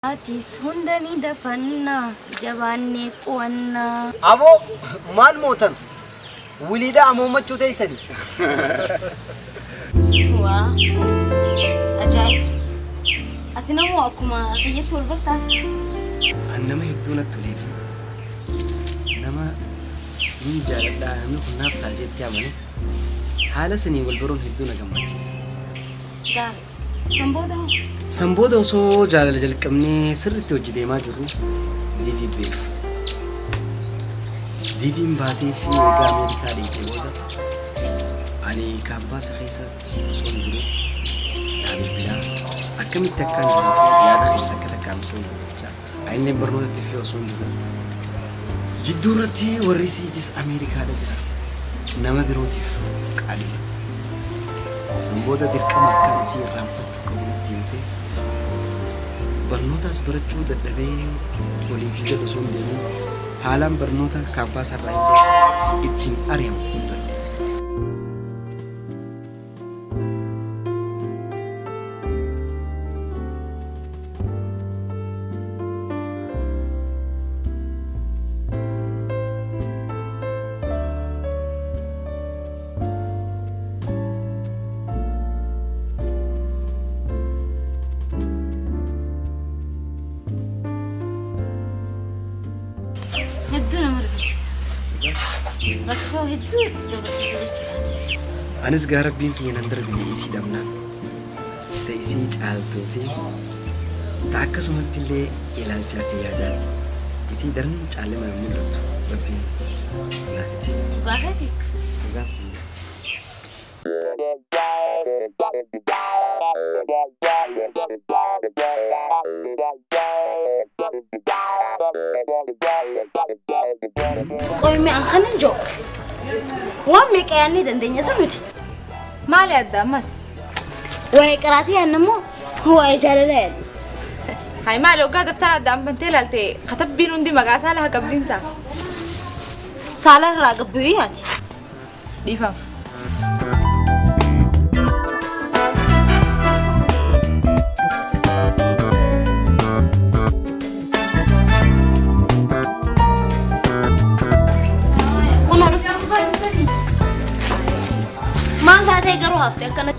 Atis hunda ni dafannaa jabaannee qo'annaa. Aboo maal mootan? Wiliidha amoomachuu teessanii. Waa ajaa'iba! Ati namoo akkuma kiyyatti wal bartaas. An nama hedduu natti tolee fi nama ni jaaladhaa namni kun naaf ta'a jettee amane haala sanii wal baruun hedduu na gammachiisa. Gaarii. San booda hoo? San booda osoo jaalala jalqabnee sirriitti hojii deemaa jirru liivii beef. Liiviin baatee fi egaa Ameerikaa dheekee booda ani kaampaasa keessa osoo hin jiru naa bilbilaa akkamitti akkaan jiruuf yaada kee takka takkaan osoo hin jechaa anillee barnootatti fi osoo hin jiru jidduu irratti warri siitis Ameerikaadha jira nama birootiif qaadhima. San booda dirqama akkaan isii irraanfachuu qabu natti himte barnootaas barachuu dadhabee olii fi gad osoo hin deemin haalaan barnoota kaampaasa irraa illee ittiin ari'amu ture. Hedduu nama rifachiisa. Rakkoo hedduu dabarsite jechuudha. Anis gaa rabbiin kiyya nan darbine isii dhabnaan ta isii caaltuu fi ta akkasumatti illee ilaalchaa fi yaadaan isii daran caalima mul'attu rabbiin naafiti. Dhugaa keeti? Dhugaa sii. Qoy mi'aan kanan jiru. Waan meeqa yaadnee dandeenya sun nuti? Maali adda ammas? Waa'ee qaraatii yaadna immoo waa'ee jaalalaa yaadna. Hayi maali hoggaa daftara addaan bantee ilaalte katabbiin hundi maqaa saala haa qabdiinsaa? Saala irraa gabbiyuu yaati. Dhiifama. Maal taatee garuu hafte akkana.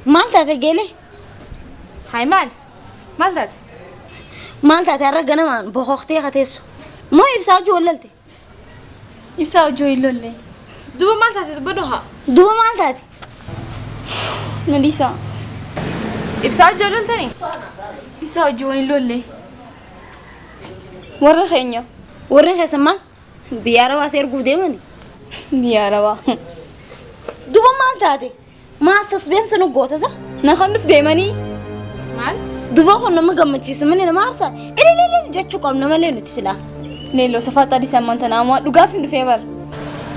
Maal taate geelee? Hayi maali? Maal taate? Maal taate har'a ganamaan boqoqtee kateessu? Moo ibsaa hojii wallalte? Ibsaa hojii hin lolle. Duuba maal taate dubbadhu haa? Duuba maal taate? Na dhiisaa. Ibsaa hojii loltanii? Ibsaa hojii hin lolle. Warra keenya. Warri keessan maal? Biyya Arabaa si erguuf deemani? Biyya Arabaa. Duuba maal taate? Maal saspeensi nu goota sa? Na kan dhuf deemanii? Maal? Duuba kun nama gammachiisu malee nama aarsa. Ilililil jechuu qabna malee nuti silaa. Leelloo safaatti adii sammaan tanaa ammoo dhugaaf hin dhufee bara.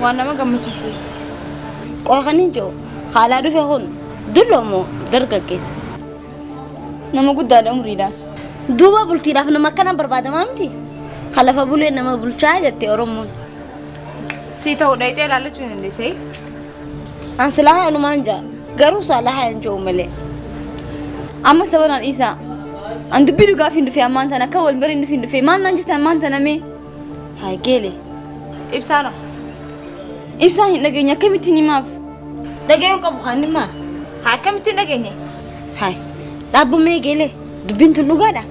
Waan nama gammachiisu. Qoy kan hin jiru haalaa dhufe kun dulloomoo dargaggeessa. Nama guddaadha umriidhaan. Duuba bultiidhaaf nama akkanaan barbaadamaa miti. Kalafa bulee nama bulchaa jette Oromoon. Si ta'uu dhayitee ilaallachuu hin dandeessee? An silaa hayanumaan jaa garuu saalaa hayan jiru malee. Amma sabanaan dhiisaa. An dubbii dhugaaf hin dhufee ammaan tana akka wal bira hin dhufin dhufee maal naan jettan ammaan tana mee? Haa geele. Ibsaanoo. Ibsaan hin dhageenye akkamittiin himaaf? Dhageenyu qabu kan himaa. Haa akkamittiin dhageenye? Haa dhaabbamee geele dubbiin tun dhugaadha.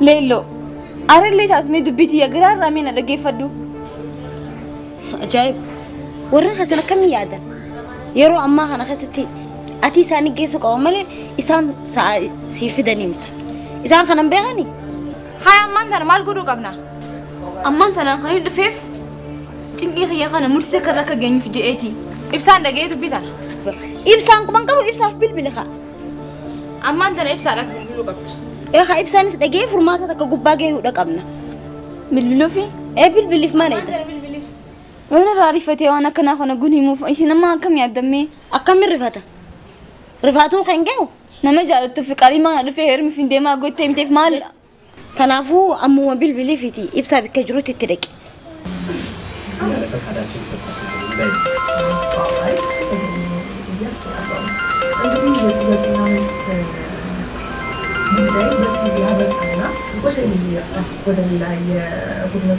Leelloo arallee taasifamee dubbii tiyya garaarraa mee na dhaggeeffadhu. Ajaa'iba! Warri keessan akkamiin yaadan? Yeroo ammaa kana keessatti ati isaanii geessuu qaba malee isaan sii fidanii miti. Isaan kanan beekanii? Haa ammaan tana maal godhuu qabna? Ammaan tanaan kan hin dhufeef cinqii kiyya kana murtii takka irra akka geenyuuf je'eeti. Ibsaan dhaga'ee dubbii tana. Ibsaan quban qabu ibsaaf bilbili haa. Ammaan tana ibsaadhaaf bilbiluu qabda. Ee haa ibsaanis dhaga'ee furmaata takka gubbaa gahuudha qabna. Bilbiluufi? Ee bilbiliif maal eegda? Waan irraa rifatee waan akkanaa kana gun himuuf isin amma akkam yaaddammee? Akkamiin rifata? Rifaatuun kan gahu? Nama jaalattuu fi qalii maana dhufee heerumif hin deemaa gottee himteef maal? Kanaafuu ammuma bilbiliifiti ibsaa bakka jirutti itti dhaqi.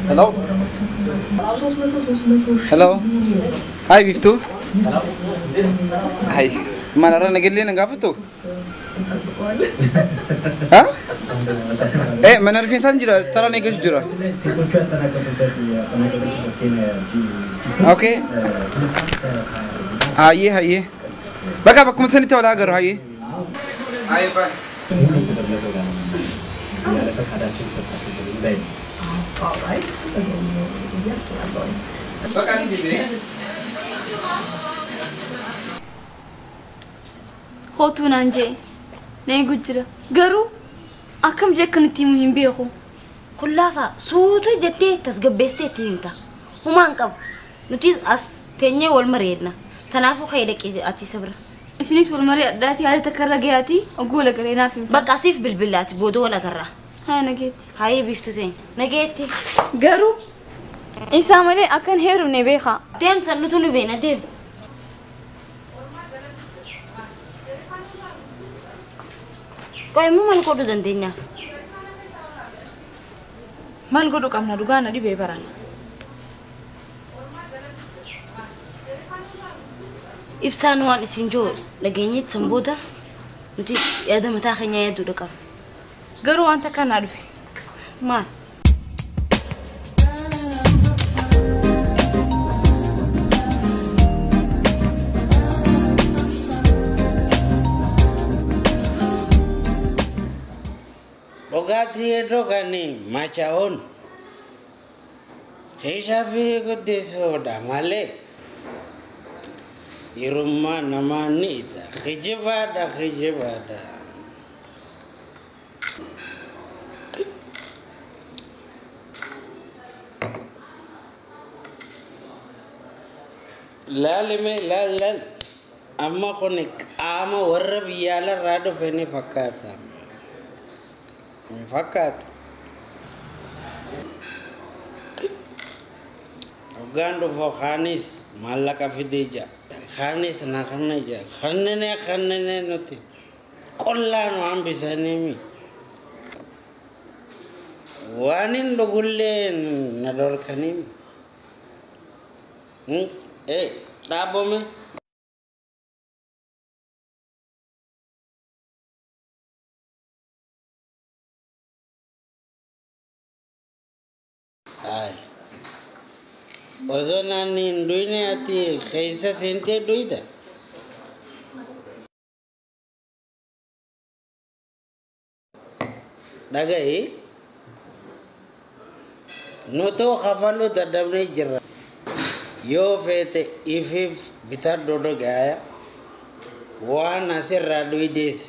Hello? Hello? Hi, Biftu. Hi. Manara nagelli nagaafatu? Ha? Eh, mana rifeensan jira, tara nageessu jira. Okay. Hayyee hayyee. Bakka bakkuma sanitti wal agarru hayyee. Hayyee bye. Bakka ni dibee. Kootuu naan jee na eegu jira garuu akkam jee akkan itti himu hin beeku. Kullaafa suuta jettee tasgabbeessitee itti himta. Humaa hin qabu. Nutis as teenyee wal mareedna. Kanaafuu ka'ee dhaqee ati isa bira. Isinis wal maree addaati haala takka irra gahaati oguu wal agarree naaf himta. Bakka asiif bilbilaati booda wal agarraa. Haa nageetti. Haayee biiftuu teenya. Nageetti. Garuu ibsaa malee akkan heerumne beekaa. Deemsa nutu nu beena deem. Qoy immoo maal godhuu dandeenya? Maal godhuu qabna dhugaa na dhibee barana. Ibsaan waan isin jiru dhageenyeet san booda nuti yaada mataa keenyaa yaaduudha qabna. Garuu wanta akkanaa dhufe. Maal? Dhugaatii dhuganii machaa'uun keeshaa fi guddisuudha malee dhiirummaa namaa ni ita. Kijibaadha kijibaadha. Laalime laal laal amma kun qaama warra biyya alarraa dhufe ni fakkaata. Fakkaatu. Hoggaan dhufu kaanis maallaqa fidee jira. Kaanis na kana jira. Kanneen kanneen nuti qollaa nu hambisanii waan hin dhugullee na dhorkanii. Eh, dhaabome. Ay. Osoo naanni hin dhuyne ati keessa seentee dhuyda. Dhagahi. Nutoo kafaluu dadhabnee jirra. Yoo feete ifiif bitadhu dhugaaya waan asirraa dhuydees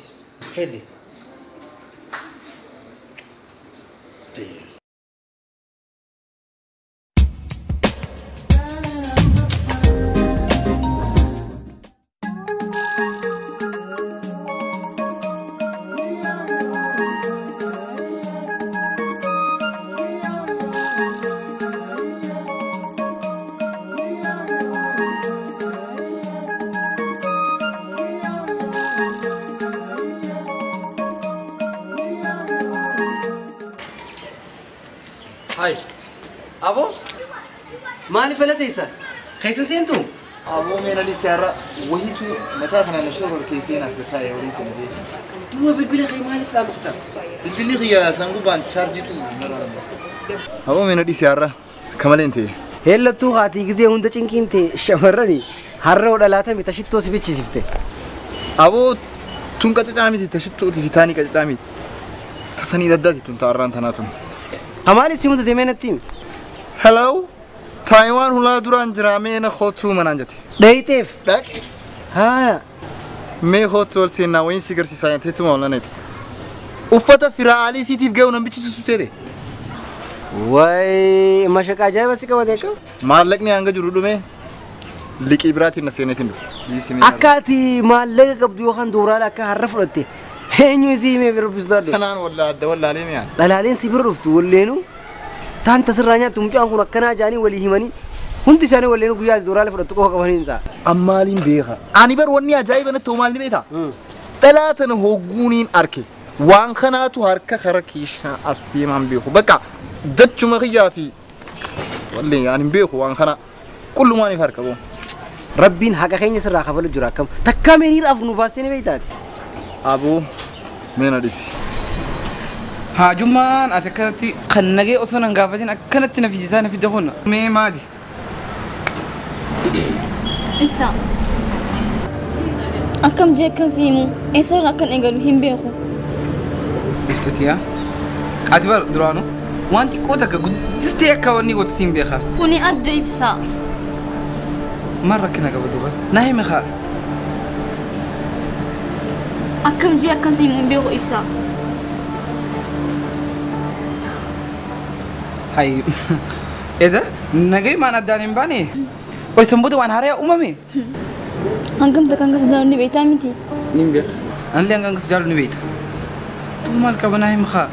fidi. Hai. Abo? Maaliif falateessa? Keessan seentu? Aboo meena dhiisee wahiitu mataa kana na shoror keesseen as taa'ee horii sana beeku. Duuba bilbila kee maaliif dhaamsita? Bilbilli kiyya sangubaan chaarjiitu Aboo meena dhiisee har'a kamalee hin ta'e. Heellattuu haatii gizee hunda cinqiin ta'e shamarrani har'a dhalaatame tashittoo si bichisiifte. Aboo tun qacacaa miti tashittootii fi taanii qacacaa miti. Tasanii daddaati tun taarraan tanaa tun. Amaali si mudate meenatti himi. Hello. Taayiwaan hulaa duraan jira meena kootuu manaan jette. Dhayiteef. Dhaqe. Haa. Mee kootuu ol seenaa wayin si garsiisaa jetteetuma ol naneeti. Uffata firaa'aalii siitiif ga'u nan bichisiisu ta'e. Wayi mashaqaa ajaa'iba si qabate akka. Maallaqni hanga jiru dhume liqii biraatiin na seeneetiin dhufe. Akka ati maallaqa qabdu yookaan dooraala akka har'a fudhatte eenyu isii himee bira dhuftu adde. Kanaan wallaa adda wallaalee mi'aan. Dhalaaleen si bira dhuftu walleenuu taan tasirraa nyaattu mucaan kun akkanaa jaanii walii himanii Hundi isaanii walleen guyyaa doolaara fudhattu qofa qabaniin isaa. Ammaaliin beeka. Ani bar wanni ajaa'iba natti hoo maal ni beektaa? Dhalaa tana hogguuniin arke. Waan kanaatu harka kara kiishaa as deemaan beeku. Bakka jechuma kiyyaa fi wallee ani hin beeku waan kana qullumaaniif harka boo. Rabbiin haqa keenya sirraa kafalu jira akkam. Takkaa meeniir afur nu baastee ni beektaati. Aboo meena dhisi. Haajummaan ati akkanatti kan nagee osoo nan gaafatin akkanatti na fiisisaa na fidde kun mee maali? Ibsaa. Akkam jee akkan si himu eessarraa akkan eegalu hin beeku. Biftutiyaa. Ati bar duraanuu waan xiqqoo takka guddistee akka wanni gootu siin beeka. Kuni adda ibsaa. Maal rakkina qaba duuba? Na himi kaa. Akkam jee akkan si himu hin beeku ibsaa. Hay. Eda nagee maan addaan hin baane? Ol sanboota waan haaraa uumame? Hangam takka hanga si jaalu ni beektaa miti? Niin beeka. Anillee hanga si jaalu ni beekta. Duuba maal qaba naa himi kaa.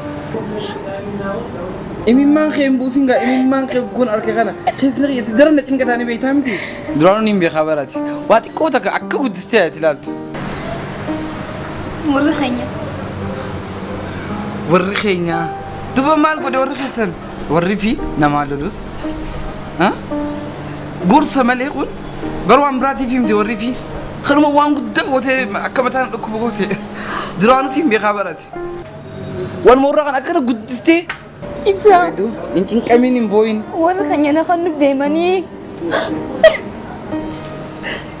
Imimmaan kee hin buusin gaa imimmaan kee kun arke kana keessi kiyya daran na cinqataa ni beektaa miti? Duraanuu niin beekaa baraati. Waa xiqqoo takka akka guddistee ati ilaaltu. Warri keenya. Warri keenya. Duuba maal godhe warri keessan? Warri fi namaa lolus. Gorsa malee kun garuu waan biraatiif himte warri fi kanuma waan guddaa gootee akka mataan dhukkuba goote duraanuu siin beekaa baraati. Waan mooraa kan akkana guddistee. Ibsaa. Hin cinqamin hin boo'in. Warri keenya na kan nuuf deemanii.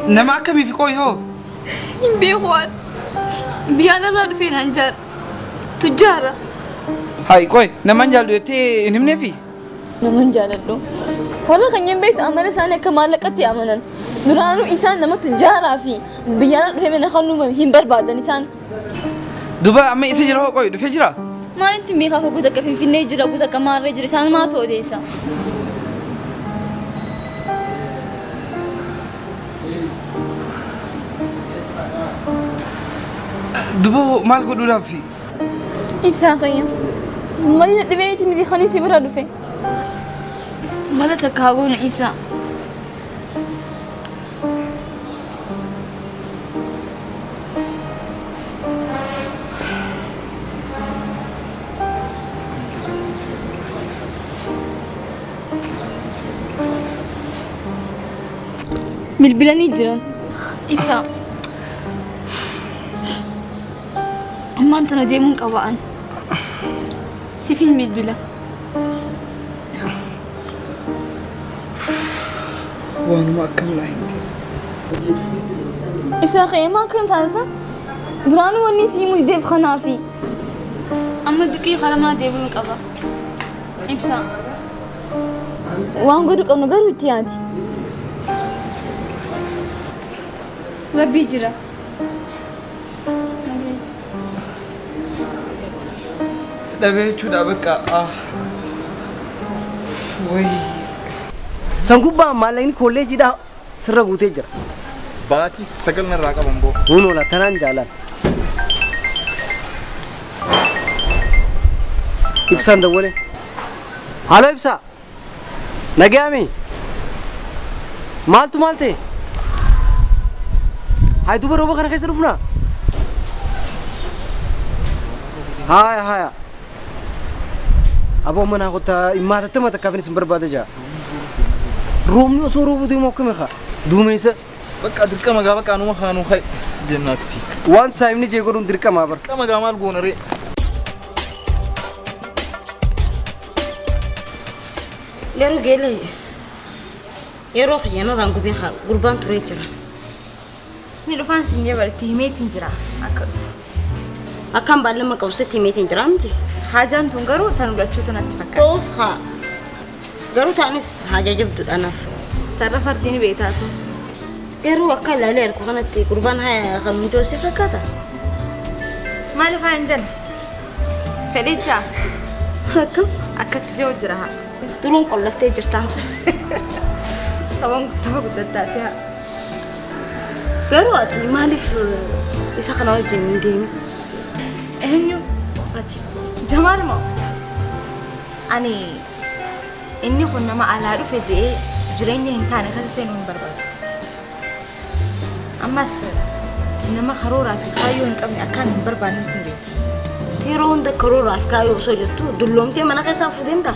Nama akkamiif qooyi hoo? Hin beeku waan. Biyya alarraa dhufee naan jaal. Tujjaara. Hay qoy naman jaallu jettee hin himneefi? Naman jaaladhu. Warra keenya hin beektu amala isaanii akka maallaqatti amanan. Duraanuu isaan nama tujjaaraa fi biyya alaa dhufee mana kan nuuf hin barbaadan isaan. Duuba amma isa jira hoo qoy dhufee jira? Maalitti beekaa koo guutuu akka Finfinnee jira guutuu akka Maarree jira isaan maatu odeessa. Duuba maal godhuudhaaf? Ibsaa keenya. Mali na dhibeetti miti kan si bira dhufe. Mala takka haa goonu ibsaa. Bilbilanii jiran. Ibsaa. Ammaan tana deemuun qaba'an. Sifiin bilbila. Waanuma akkam naa himte. Ibsaa qeemaa akkam taasisa? Duraanuu wanni si himuu dideef kanaafi. Amma dirqii kalamaa deebi'uun qaba. Ibsaa. Waan godhu qabnu garuu itti yaadi. Rabbii jira. Si dhabee jechuudha bakka. Wayi. Sangubbaa maallaqni kolleejiidhaa sirra guutee jira. Baatii 9 narraa qaban boo. Hunola tanaan jaalan. Ibsaan dawwale. Halo Ibsaa. Nagayaami. Maaltu maal ta'e? Hay duuba rooba kana keessa dhufnaa? Haya haya. Aboo manaa kottaa immaatattama takkaafin isin barbaada jaa. Roobni osoo roobuu deemu akkami kaa? Duumessa. Bakka dirqama gaa bakka anuma kaanuu hay deemnaatiti. Waan saayimni jee godhuun dirqamaa bara. Dirqama gaa maal goona ree? Garuu geelee yeroo xiyyaana raangubee gurbaan turee jira. Ni dhufaan siin jee baritti himeetiin jira akka dhufu. Akkaan baallama qabsutti himeetiin jira miti. Haajaan tun garuu tan fudhachuutu natti fakkaata. Ta'us haa garuu taanis haajaa jabduudha naaf. Tarra fardiin beektaatu. Garuu akka ilaalee harku kanatti gurbaan haa kan mucoosee fakkaata. Maaliif haa hin jenne? Fedhichaa? Akkam? Akkatti jiru jira haa. Duruun qollaftee jirtaansa. Tapha guddattaati haa. Garuu ati maaliif isa kana wajjin hin deemin? Eenyu? Ati. Jamaal moo? Ani inni kun nama alaa dhufe je'ee Jireenya hin taane keessa seenuu hin barbaadu. Ammas nama karooraa fi kaayyoo hin qabne akkaan hin barbaanne sin beekta. Yeroo hunda karooraa fi kaayyoo osoo jettu dulloomtee mana keessaa fuuteemta.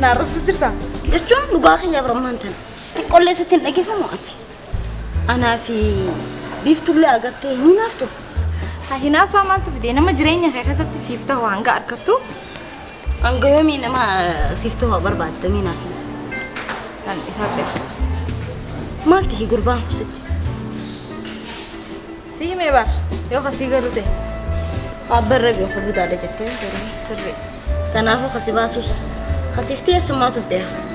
Na arrabsu jirta? Jechuun dhugaa kiyya biraan tana. Xiqqoollee sitti hin dhageeffamu ati. Anaa fi biiftullee agartee ni naaftu. Hinaaffaa maaltu fide nama jireenya kee keessatti siif ta'u hanga argattu? Hanga yoomii nama siif ta'u barbaadda naaf? San isaaf beeka. Maal ta'e gurbaan sitti? Si himee bara yoo kasii galu ta'e. Abbarra beeku budaadha jettee sirrii. Kanaafuu kasi baasus kasiif teessummaatu beeka.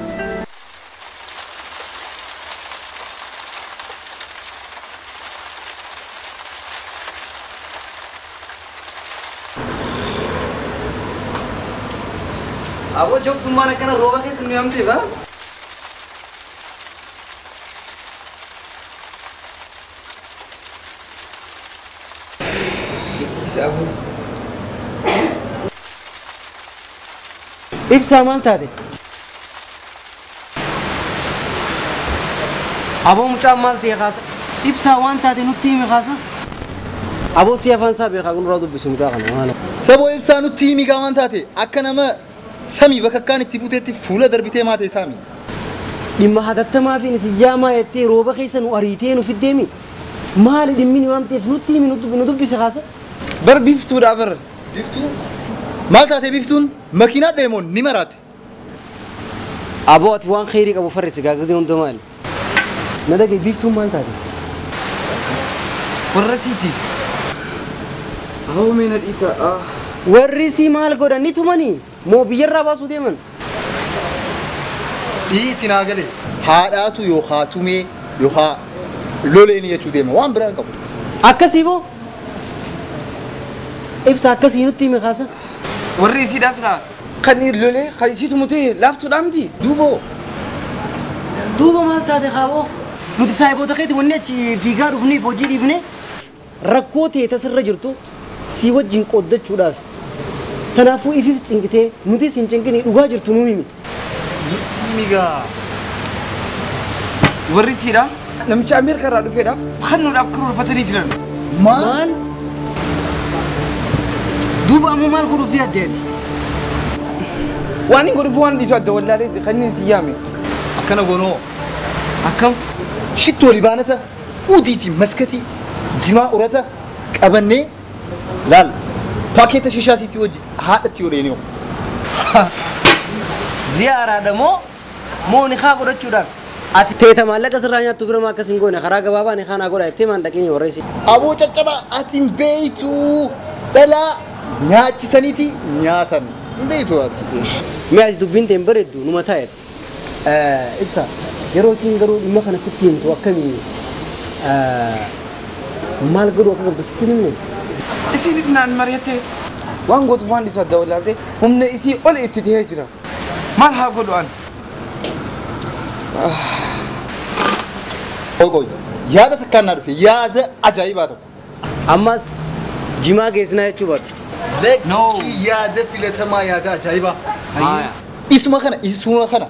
Aboo jobtummaan akkana rooba keessa nu yaamteef haa? Ibsaa maal taate? Aboo mucaan maal ta'e kaasa? Ibsaa waan taate nutti himi kaasa? Aboo si afaan isaa beekaa kun duraa dubbisu mucaa kana maal? Saboo ibsaa nutti himi gaa waan taate akka nama samii bakka akkaan itti buuteetti fuula darbitee maatee saami. Dhimma hatattamaa fi isin jaamaa jettee rooba keessa nu ariitee nu fiddeemi. Maali dhimmi nu waamteef nutti himi nu dubbise kaasa? Bar biiftuudha bar. Biiftuu? Maal taate biiftuun makiinaa deemoon ni maraate. Aboo ati waan kheyrii qabu farrisi gaagazee hunda maali? Na dhagaye biiftuun maal taate? Warra siiti. Aboo mee na dhiisa. Warri sii maal godhan ni tumanii moo biyyarraa baasuu deeman? Dhiisi naa galee haadhaatu yookaa tumee yookaa loleeni jechuu deema waan biraa hin qabu. Akkasii boo? Ibsa akkasii nutti himi kaasa? Warri isiidhaas laa kan lolee kan isiitu mutee laaftuudhaa miti. Duuboo. Duuba maal taate kaaboo? Nuti saayiboota keeti wanni achi fiigaa dhufneef hojii dhiifne rakkoo ta'e tasirra jirtu si wajjin qooddachuudhaaf. Kanaafuu ifiif cinqitee nuti sin cinqinii dhugaa jirtu nuu himi. Nutti himi gaa. Warri isiidhaa namicha Ameerikaa irraa dhufeedhaaf kennuudhaaf karoorfatanii jiran. Maal? Duuba ammoo maal godhuuf yaaddeeti? Waan hin godhuuf waan dhiisu adda wallaalee kan inni si yaame. Akkana goonoo. Akkam? Shittoo libaanata udii fi maskatii jimaa urata qabannee laal paakeeta shishaa siitii wajji haadhatti yoo dheeniyoo. Ziyaaraadha moo moo ni haa godhachuudhaaf? Ati teeta maallaqa sirraa nyaattu bira maa akkas hin goone karaa gabaabaa ni haa godha jettee maan dhaqinii warra isii. Aboo caccabaa ati hin beeytu dhalaa nyaachisaniiti nyaatan hin beeytu ati. Mee ati dubbiin ta'e hin bareeddu numa taa'eeti. Ibsa yeroo isiin garuu dhimma kana sitti himtu akkamii maal godhu akka qabdu sitti himne? Isiinis naan mari'attee waan gootu waan dhiisu adda wallaaltee humna isii ol itti ta'ee jira. Maal haa godhu an? Qoy yaada takkaan naa dhufe yaada ajaa'ibaa tokko. Ammas jimaa geessinaa jechuu baattu. Lakkii yaada filatamaa yaada ajaa'ibaa. Isuma kana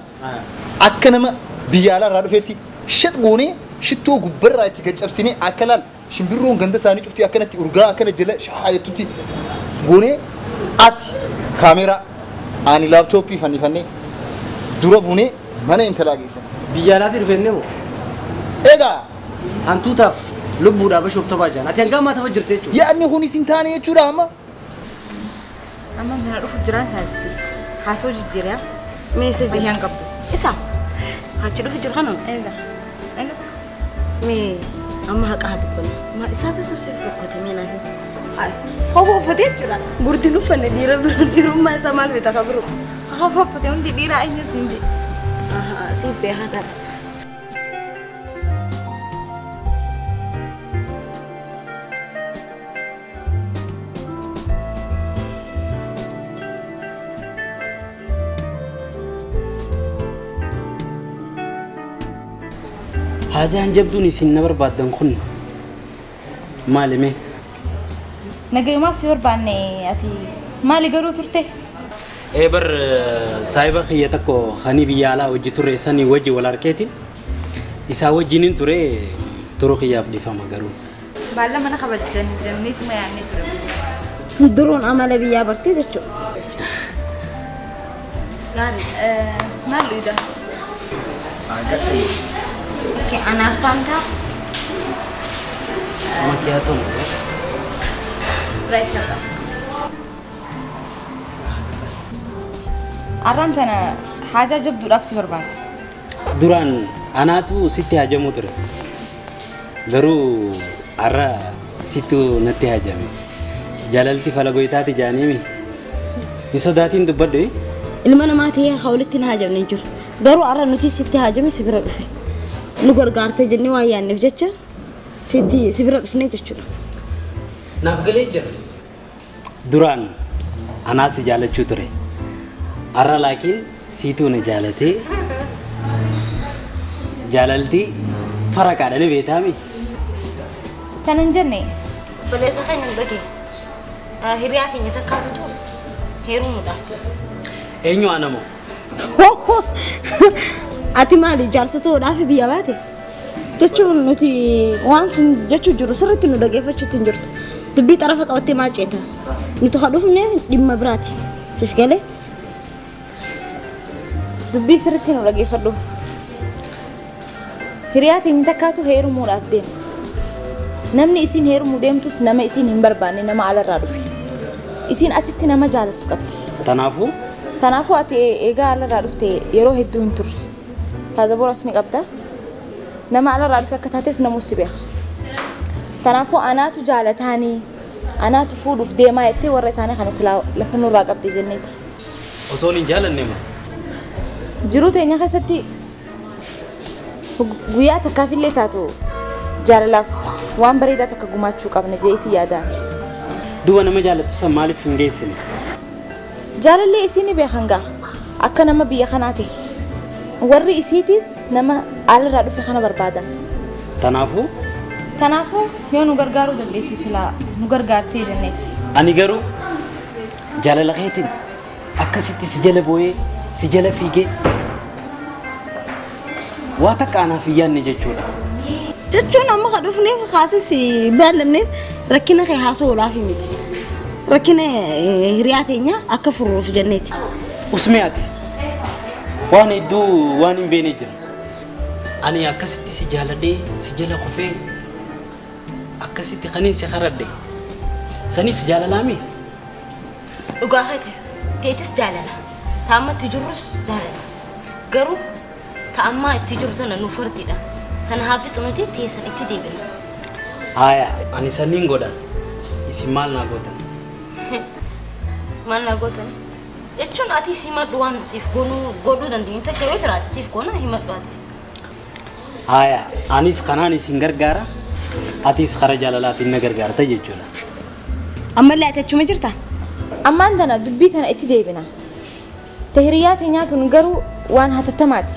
akka nama biyya alaarraa dhufeetti shat goonee shittoo gubbarraa itti gaccabsinee akka laal shimbirroon ganda isaanii cuftii akkanatti urgaa akkana jala shaayetutti goonee ati kaameeraa ani laaptooppii fannifannee dura buunee mana intalaa geessan. Biyya alaatii dhufeennee moo? Egaa. Hantuutaaf lubbuudhaa bashoof taphaa jiran. Ati hanga ammaa tapha jirte jechuudha. Yaadni kun isin taane jechuudha amma. Amma mana dhufu jiraan saasisti. Haasoo jijjiiraa. Mee Fayyaan qabdu. Isa. Achi dhufu jiru kana? Egaa. Egaa. Mee amma haqa haa dubbannu. Maal isaatu siif rukkate mee naaf? Kofa uffatee jira. Gurdiin uffanne dhiira bira dhiirummaa isaa maal beekta ka biroo? Kofa uffatee hundi dhiiraa eenyu siin jedhe. Siif beekaa ta'a. Haajaan jabduun isin na barbaaddan kun maali mee? Nagayumaaf si barbaanne ati maali garuu turte? Eebar saayiba kiyya tokko hani biyya alaa hojii ture sanii wajji wal harkeetiin isaa wajjiniin ture turuu kiyyaaf dhiifama garuu. Baalla mana kabajan jenneetuma yaadnee ture. Duruun amala biyyaa bartee jechuudha. Gaarii maal dhuyda? Okay, anaaf Fanta. Makiyaatoo moo? Sprite qaba. Arraan tana haajaa jabduudhaaf si barbaada. Duraan anaatu sitti haajamuu ture. Garuu har'a sittu natti haajame. Jaalalti falagoytaati jaaniimi. Hin sodaatiin dubbadhu. Ilma namaa ta'ee haa walitti hin haajamne hin jiru. Garuu har'a nuti sitti haajame si bira dhufe. Nu gargaarte jennee waan yaadneef jecha sitti si bira dhufne jechuudha. Naaf galee jira. Duraan anaa si jaalachuu ture. Har'a laakiin siituu na jaalatee jaalalti faraqaadha ni beektaami. Tanan jenne. Obboleessa keenya hin dhagee. Hiriyaa keenya takkaa fitu heerumuudhaaf ture. Eenyu anamoo? Ati maali jaarsa ta'uudhaaf biyya baate? Jechuun nuti waan sin jechuu jiru sirriitti nu dhaggeeffachuutti hin jirtu. Dubbii xarafa qabattee maal ceeta? Nuti kan dhufne dhimma biraati. Siif galee? Dubbii sirriitti nu dhaggeeffadhu. Hiriyaa teenya takkaatu heerumuudhaaf deema. Namni isiin heerumuu deemtus nama isiin hin barbaanne nama alarraa dhufe. Isiin asitti nama jaalattu qabdi. Tanaafuu? Tanaafuu ati eegaa alarraa dhufte yeroo hedduu hin turre. Paasapoora ni qabda. Nama alarraa dhufe akka taates namus si beeka. Tanaafuu anaatu jaalataanii anaatu fuudhuuf deemaa jettee warra isaanii kana silaa lafa nurraa qabdi jenneeti. Osoo hin jaalanne moo? Jiruu teenya keessatti guyyaa takkaafillee taatu jaalalaaf waan bareedaa takka gumaachuu qabna jeetii yaadaan. Duuba nama jaalattu san maaliif hin geessine? Jaalallee isii ni beekan gaa akka nama biyya kanaa ta'e. Warri isiitis nama alarraa dhufe kana barbaadan. Tanaafuu? Tanaafuu yoo nu gargaaruu dandeessi silaa nu gargaartee jenneeti. Ani garuu jaalala keetiin akkasitti si jala boo'ee si jala fiigee waa takka anaaf hin yaadne jechuudha. Jechuun amma kan dhufneef kaasis baallamneef rakkina kee haasa'uudhaaf miti. Rakkina hiriyaa teenya akka furruuf jenneeti. Usmee ati waan hedduu waan hin beekne jira. Ani akkasitti si jaaladhee si jala kufee akkasitti kaniin si karadhe sanis jaalalaami. Dhugaa keeti teetis jaalala. Taamatti jirrus jaalala. Garuu ta'ammaa itti jiru tana nu fardiidha. Tana haafitu nuti teessan itti deebina. Haaya ani saniin godha. Isin maal naa gootan? Maal naa gootan? Jechuun ati si himadhu waan siif godhuu dandeenyu takka yoo jiraate siif goona himadhu atis. Haaya anis kanaan isin gargaara. Atis karaa jaalalaatiin na gargaarta jechuudha. Ammallee ati achuma jirta? Ammaan tana dubbii tana itti deebina. Hiriyaa teenyaatuun garuu waan hatattamaati.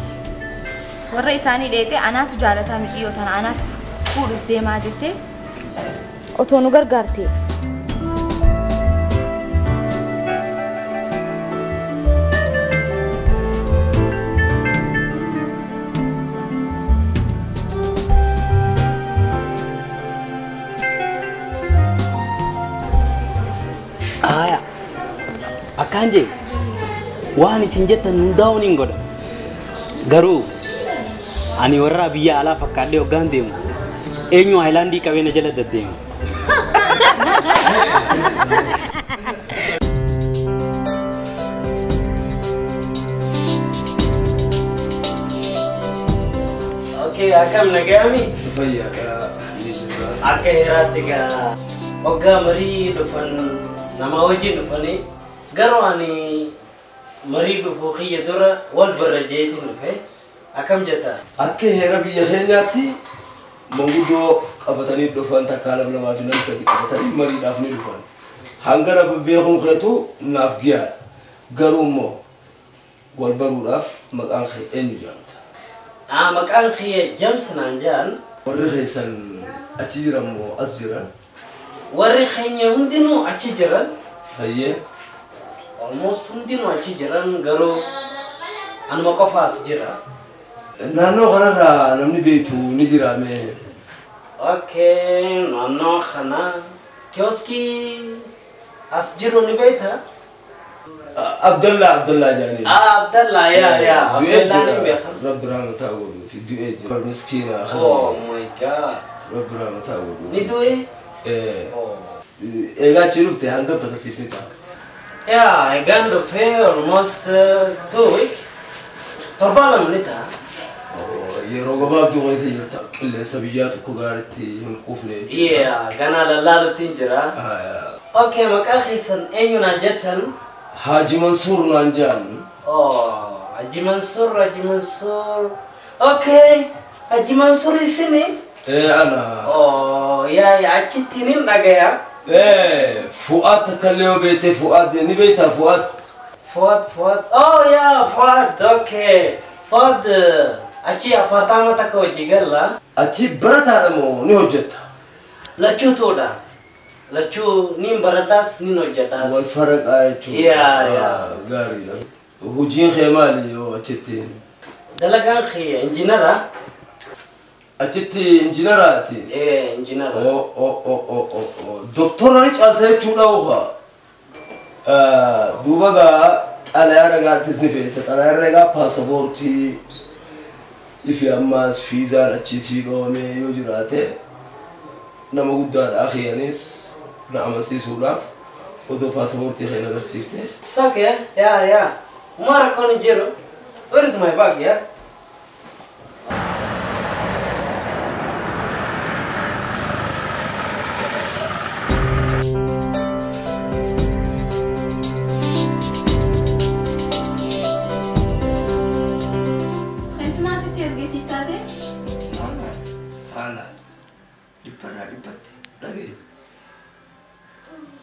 Warra isaanii dheete anaatu jaalataa mijiyyoo tana anaatu fuudhuuf deemaa jettee otoo nu gargaarte. Haaya akkaan jee waan isin jettan hundaa'uun hin godha. Garuu ani warra biyya alaa fakkaadhee hoggaan deemu eenyu haayilaandii qabee na jala deddeemu. Okay, akkam nagaami? Fayyaadha. Akka heeraatti gaa hoggaa marii dhufan nama wajjin dhufanii garuu ani marii dhufuu kiyya dura wal barra jeetiin dhufe akkam jetta? Akka heera biyya keenyaatti manguddoo qabatanii dhufan takkaa lama lamaa fi nama sadi qabatanii mariidhaaf ni dhufan. Hanga nama beekuun keetu naaf giyaadha. Garuu immoo wal baruudhaaf maqaan kee eenyu jedhamta? Maqaan kiyya James naan jedhan. Warri keessan achi jiran moo as jiran? Warri keenya hundinuu achi jiran. Hayyee. Almost hundinuu achi jiran garuu anuma qofa as jira. Naannoo kanarraa namni beektu ni jira mee? Okay, naannoo kana kioskii as jiru ni beektaa? Abdallah Abdallah jedhanii. Ah, Abdallah, yaa yaa. Abdallah ni beeka. Rabbi rahmataa godhuuf du'ee jira. Miskiina. Oh my God. Rabbi rahmataa godhuuf. Ni du'e? Egaa achi dhufte hangam takka siif ni ta'a? Yaa, egaan dhufee almost 2 week. Torba lama ni ta'a. Yeroo gabaabduu keessa jirta qilleensa biyyaa tokko gaariitti hin quufne. Yaa, ganaa lallaalutti jira. Okay, maqaa keessan eenyu naan jettan? Haji Mansuur naan jedhan. Oh, Haji Mansuur, Haji Mansuur. Okay, Haji Mansuur isini? Ana. Oh, yaa yaa achitti nin dhagaya. Fu'aad takka illee yoo beekte Fu'aad ni beektaa Fu'aad? Fu'aad Fu'aad. Oh yaa Fu'aad, okay. Fu'aad achi apartaama takka hojii galla. Achi barataadha moo ni hojjetta? Lachuutuudha. Lachuu nin baradhaas nin hojjedhaas. Wal faraqaa jechuudha. Yaa yaa. Gaariidha. Hojiin kee maali yoo achitti? Dalagaan kee injiinara. Achitti injiinaraati? Injiinara. Doktora ni caalta jechuudha ofa. Duuba gaa xalayaa ragaattis ni fe'isa. Xalayaa ragaa paasapoortii ifi ammaas fiizaan achii sii dhoomee yoo jiraate nama guddaadha akhiyanis na amansiisuudhaaf odoo paasapoortii kee agarsiifte. It's okay. Yeah, yeah. Mara rakkoon hin jiru. Where is my bag, yeah? Keessumaa sitti ergisiif taate? Haala dhibbarraa dhibbatti dhagaye.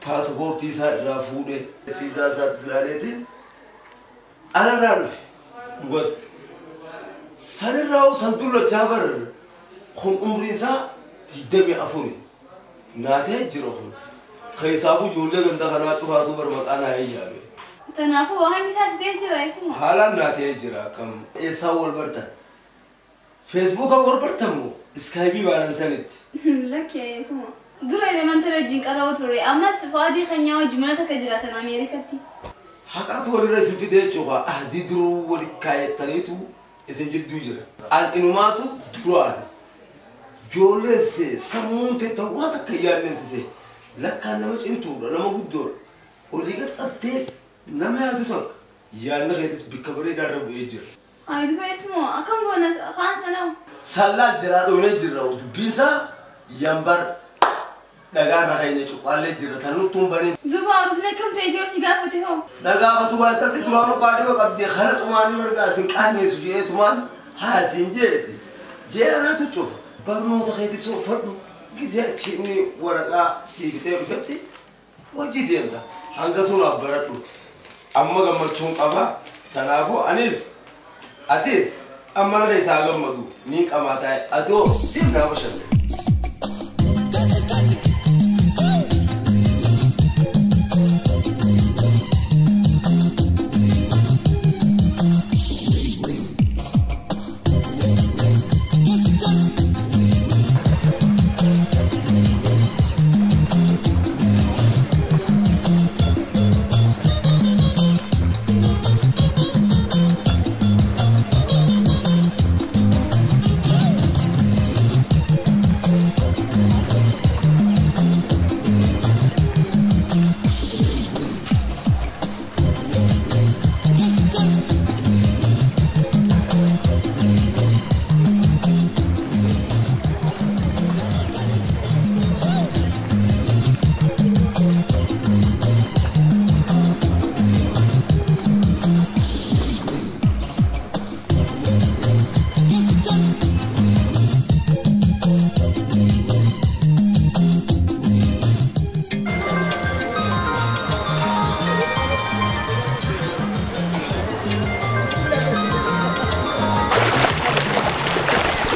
Paasapoortii isaa irraa fuudhee fiizaa isaattis ilaaleetiin alarraa dhufe dhugatti. Sanirraa san dullachaa bar kun umriin isaa 24 naatee jira kun. Keessaafuu ijoollee ganda kanaa cufaatu bar maqaa naa eeyyaame. Kanaafuu waan isaa sitee jira eessuma? Haalaan naatee jira akkam eessaan wal bartan? Feesbuukaan wal bartan moo iskaayibii baanan sanitti? Lakkee eessuma. Dura elementary wajjin qara'uu turre ammas Fu'aadii keenyaa wajjin mana takka jiraatan Ameerikaatti. Haqaatu walirra isin fide jechuudha. Ahdii duruu wali kaayettaniitu isin jidduu jira. An inumaatu duraan ijoolleen sammuun ta'e waan takka hin yaadneessise lakkaan nama cimtuudha nama guddoodha. Olii gad qabdee nama yaadu takka yaadna keessas bikka bareedaa irra bu'ee jira. Ay duba eessuma akkam goona kaan sanaa? Sallaa jalaa dhoonee jirra dubbiinsaa yambar dhagaa irra keenya cuqqaallee jirra tan nutti hin banin. Duba arusni akkam ta'e ijoo si gaafate hoo? Dhagaafatu waan taate duraanuu qaadhima qabdee kana xumaanii margaa isin qaanneessu jedhee tumaan haa isin jeeti. Jee anaatu cufa. Barnoota keetis uffadhu gisee achi inni waraqaa sii fitee dhufetti hojii deemta. Hanga sunaaf baradhu. Amma gammachuun qaba. Kanaafuu anis atis amma lafa isaa gammadu niin qamaa taa'e atoo deemnaa bashanne.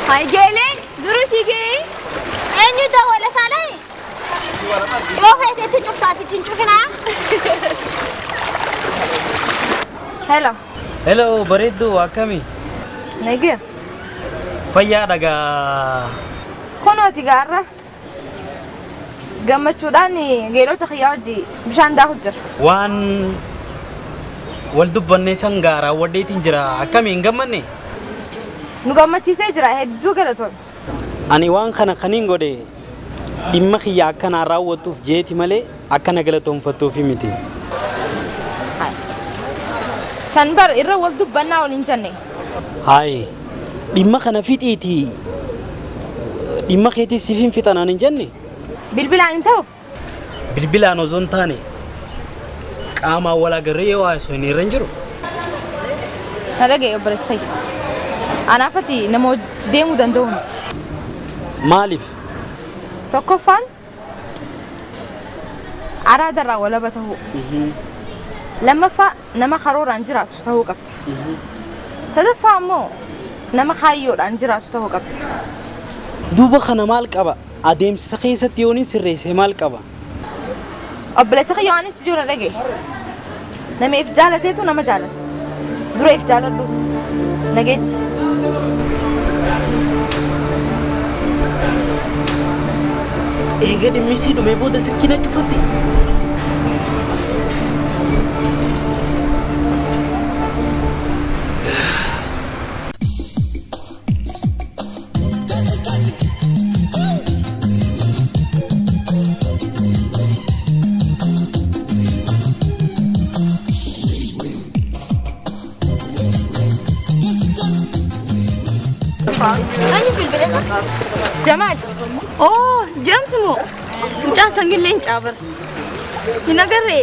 Hai Gelen, duru si gee. Eenyu dawwala saalaa? Yoo feete itti cuftaati ittiin cufinaa. Hello. Hello bareedduu akkami? Nagee. Fayyaa dhagaa. Kunooti gaarra. Gammachuudhaan geelota kiyyaa hojii bishaan daaku jira. Waan wal dubbannee san gaaraa waddeetiin jira akkami hin gammanne? Nu gammachiisee jira hedduu galatoon. Ani waan kana kaniin godhe dhimma kiyya akkanaa raawwattuuf jeeti malee akkana galatoonfattuufi miti. Sanbar irra wal dubbannaa waliin jenne. Hayi dhimma kana fixiitii dhimma keetii siif hin fixanaan hin jenne. Bilbilaan hin ta'u? Bilbilaan osoo hin taane qaamaan wal agarree yoo haasofne hin irra hin jiru. Na dhaga'i obboleessa kiyya. Anaafati nama hojii deemuu danda'u miti. Maaliif? Tokkoffaan araadarraa walaba ta'uu. Lammaffaa nama karooraan jiraatu ta'uu qabda. Sadaffaa immoo nama kaayyoodhaan jiraatu ta'uu qabda. Duuba kana maal qaba? Adeemsa keessatti yoon sirreesse maal qaba? Obboleessa kiyya waan si jiru dhaga'i. Nama if jaalateetu nama jaalata. Dura if jaaladhu. Nageetti. Eega dhimmisii dhumee booda silkii na cufatte. Jamal. Oh, James mo. Mucaan sangillee hin caabar. Hin agarre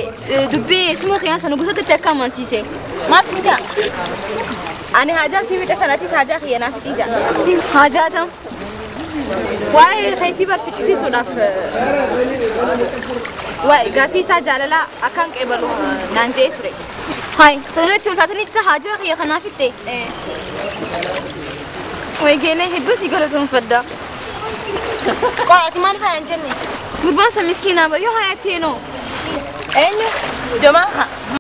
dubbii suma qiyaasa nu gosa akka amansiise. Maal siin jaa? Ani haajaan si fixe sanatis haajaa kiyya naaf fixii jaa. Haajaa tam. Waa'ee keetii barfichisiisuudhaaf waa'ee gaaffii isaa jaalalaa akkaan qeebalu naan je'ee ture. Hayi, sanatti ulfaatanii isa haajaa kiyya kanaaf fixe. Waygeelee hedduu si galatoonfadha. Qo'aati maal faaya hin jenne? Gurbaan sa miskiinaa bar yoo hayatteenoo. Eenyu? Jamaan haa.